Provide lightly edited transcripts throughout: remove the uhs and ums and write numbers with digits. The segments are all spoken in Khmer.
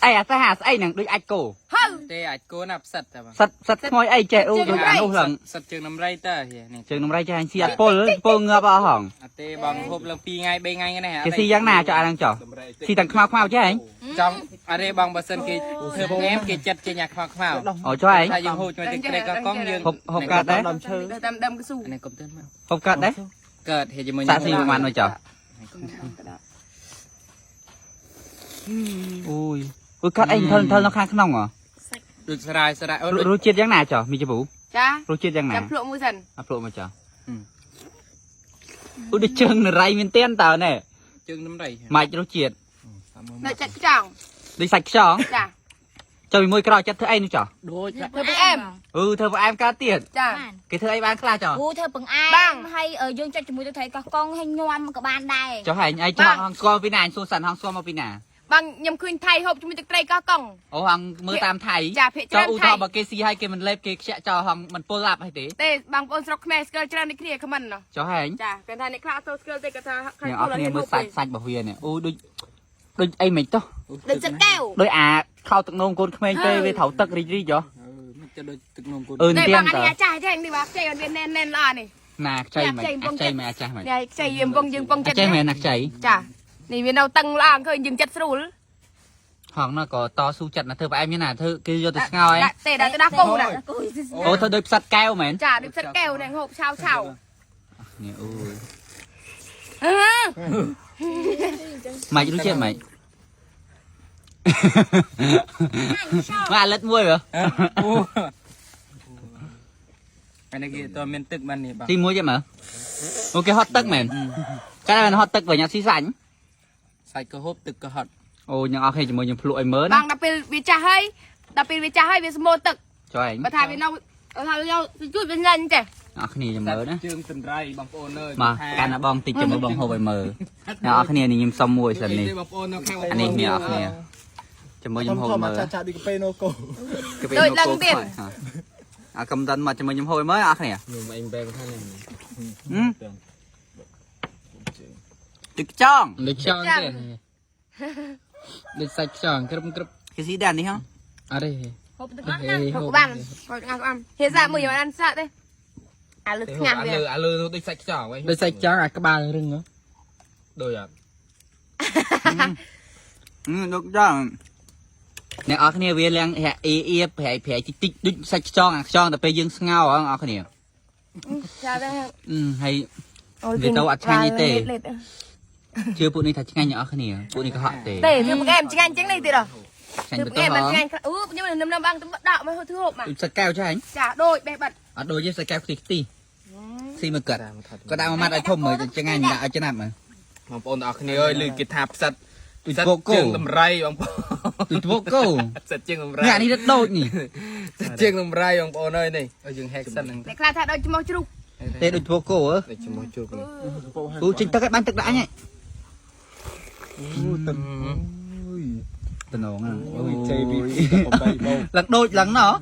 អីអាសេះអាស្អីហ្នឹងដូចអាចគោ ហៅ ទេអាចគោណាផ្សិតតែបង សិតសិតខ្មោចអីចេះអូដូចអានោះឡើង សិតជើងដំរីតើនេះ ជើងនំរៃចេះអញស៊ីអត់ពុលពុលងាប់អស់ហង អត់ទេបងហូបឡើង2ថ្ងៃ3ថ្ងៃនេះ គេស៊ីយ៉ាងណាចុះអាហ្នឹងចុះស៊ីទាំងខ្មៅខ្មៅចេះឯង ចង់អរេបងបើសិនគេធ្វើផ្អែមគេចិត្តចេញអាខ្មៅខ្មៅ អូចុះឯង ថាយើងហូបជាមួយទឹកត្រីកោះកុងយើង ហូបហូបកើតដែរ ដើមឈើ តាមដើមកស៊ូ នេះកុំទៅមក ហូបកើតដែរ កើតហេជាមួយ សាក់ស៊ីប្រហែលមួយចុះអូយអូយកាត់អីថលថលនៅខាងក្នុងហ៎ ដូចស្រាយស្រាយអូ រសជាតិយ៉ាងណាចុះមីជប៊ូ ចា រសជាតិយ៉ាងណា ចាំភ្លក់មួយសិន អត់ភ្លក់មកចុះអូដូចជើងនរៃមានទៀនតើណែ ជើងដំរី ម៉ាច់រសជាតិ នៅចិត្តខ្ចង់ ដូចសាច់ខ្យង ចា ចុះពីមួយក្រោយចិត្តធ្វើអីនោះចុះ ដូច ធ្វើផ្អែម អឺធ្វើផ្អែមកើតទៀត ចា គេធ្វើអីបានខ្លះចុះ អូធ្វើបង្អែ បា មហើយយើងចុចជាមួយទឹកត្រីកោះកុងហើយញ៉ាំក៏បានដែរ ចុះឯងឯងចង់ហងស្គាល់ពីណាអញសួរសិនហងស្គាល់មកពីណា បងខ្ញុំឃើញថៃហូបជាមួយទឹកត្រីកោះកុង អូហងមើលតាមថៃ ចាភាគ ចុះ ច្រើនថៃ ឧទាហរណ៍បើគេស៊ីឲ្យគេមិនលេបគេខ្ជាក់ចោលហងមិនពុលឡាប់អីទេ ទេបងប្អូនស្រុកខ្មែរស្គាល់ច្រើនដូចគ្នាខមមិនណោះ ចុះឯង ចាគាត់ថាអ្នកខ្លះអត់សូវស្គាល់ទេគាត់ថាខាង អ្នកអស់គ្នាមើលសាច់សាច់របស់វានេះអូដូចដូចអីមិនតោះ ដូចទឹកកែវ ដូចអាខោទឹកនោមកូនក្មេងពេលវាត្រូវទឹករីករីកហ៎ មិនទៅដូចទឹកនំកូន អឺ នេះ ទៀងតើ បងអានេះអាចាស់ទេនេះបាទខ្ចីអត់វាណែនណែនល្អនេះ ណាខ្ចីមិនអាខ្ចីមិនអាចាស់មិន នេះខ្ចីយើងពងយើងពងចិត្ត អាខ្ចីមិនអាខ្ចី ចានេះវានៅតឹងល្អឃើញយើងចិត្តស្រួល ហងនោះក៏តស៊ូចិត្តណាធ្វើផ្អែមយ៉ាងណាធ្វើគេយកទៅស្ងោឯង ដាក់ទេដាក់ទៅដាក់គោណា អូធ្វើដូចផ្សិតកែវមែន ចាដូចផ្សិតកែវនេះហូបឆាវឆាវ នេះអូយ អឺ ម៉េចរសជាតិម៉េចមកអាលិតមួយមើល អូអានេះគេតមានទឹកបាននេះបង ទីមួយទេមើលអូគេហត់ទឹកមែនកាលណាហត់ទឹកវិញអត់ស៊ីសាច់ សាច់ក៏ហូបទឹកក៏ហត់ អូញ៉ាំអស់គ្នាជាមួយខ្ញុំភ្លក់ឲ្យមើលណា បងដល់ពេលវាចាស់ហើយដល់ពេលវាចាស់ហើយវាស្មូតទឹក ចុះឯង បើថាវានៅថាវានៅជួយវាញ៉ាញ់ចេះ អស់គ្នាចាំមើលណា ជើងសន្រៃបងប្អូនអើយ មកកាន់ណាបងតិចចាំមើលបងហូបឲ្យមើលអ្នកអស់គ្នានេះខ្ញុំសុំមួយសិននេះ បងប្អូននៅខាង អានេះអ្នកអស់គ្នាចាំមើលខ្ញុំហូបមើល ចាចាដូចកាពេណូកូ គេពេលមកគោខ្វាយអាកំដិនមកចាំមើលខ្ញុំហូបឲ្យមើលអស់គ្នា ខ្ញុំអីបែបខាងនេះ ទឹកចង ដូចខ្យងទេដូចសាច់ខ្យងក្រឹបក្រឹប គេស៊ីដែរនេះហ៎ អរេ ហូបទាំងអស់ណា ហូបបានហូបងាស់បានហេសាមួយយ៉ាងអានសាក់ទេអាលើស្ងាស់វា អាលើអាលើនោះដូចសាច់ខ្យងវិញ ដូចសាច់ខ្យងអាក្បាលរឹងហ៎ ដូចអត់ ដូចចងអ្នកអស់គ្នាវាលៀងរាក់អ៊ីអៀប្រៃប្រៃតិចតិចដូចសាច់ខ្យងអាខ្យងតែពេលយើងស្ងោហ៎អស់គ្នា ចាទេ ហើយវាទៅអត់ឆ្ងាញ់អីទេជឿពួកនេះថាឆ្ងាញ់អ្នកអស់គ្នាពួកនេះក៏ហក់ទេ ទេធ្វើបង្អែមឆ្ងាញ់ចឹងនេះទៀតហ៎ ឆ្ងាញ់ ធ្វើបង្អែម បន្ទោះហ មិនឆ្ងាញ់អឺខ្ញុំនឹមនឹមបងដកមកធ្វើហូបមក ដូចសាច់កែវចាញ់ ចាដូចបេះបាត់ អត់ដូចទេសាច់កែវខ្ទិះខ្ទិះស៊ីមកកាត់ក៏ដាក់មួយម៉ាត់ឲ្យធំមើលឆ្ងាញ់ដាក់ឲ្យច្ណាប់មើល បងប្អូនទាំងអស់គ្នាអើយឮគេថាផ្សិត ដូច ផ្សិត គោគោ ជើងដំរីបងប្អូន ដូចត្បូកគោ ផ្សិតជើងដំរី នេះអានេះរត់ដូចនេះ ផ្សិតជើងដំរីបងប្អូនអើយនេះ ឲ្យយើងហែកសិនហ្នឹង អ្នកខ្លះថាដូចឆ្មោះជ្រូក ទេដូចត្បូកគោហ៎ ដូចឈ្មោះជួបនេះ គូចេញទឹកឲ្យបានទឹកដាក់អញហ៎ អូទឹកអូយ តំណងហ្នឹង អូយ JVP 18បូក ឡើងដូចឡើងណោះ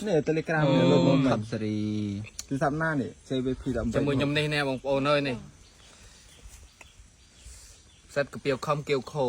នេះ Telegram នេះលើមក ខំសេរី ទូរស័ព្ទណានេះ JVP 18 ជាមួយខ្ញុំនេះណែបងប្អូនអើយនេះផ្សិតកាពៀវខំកៀវខោ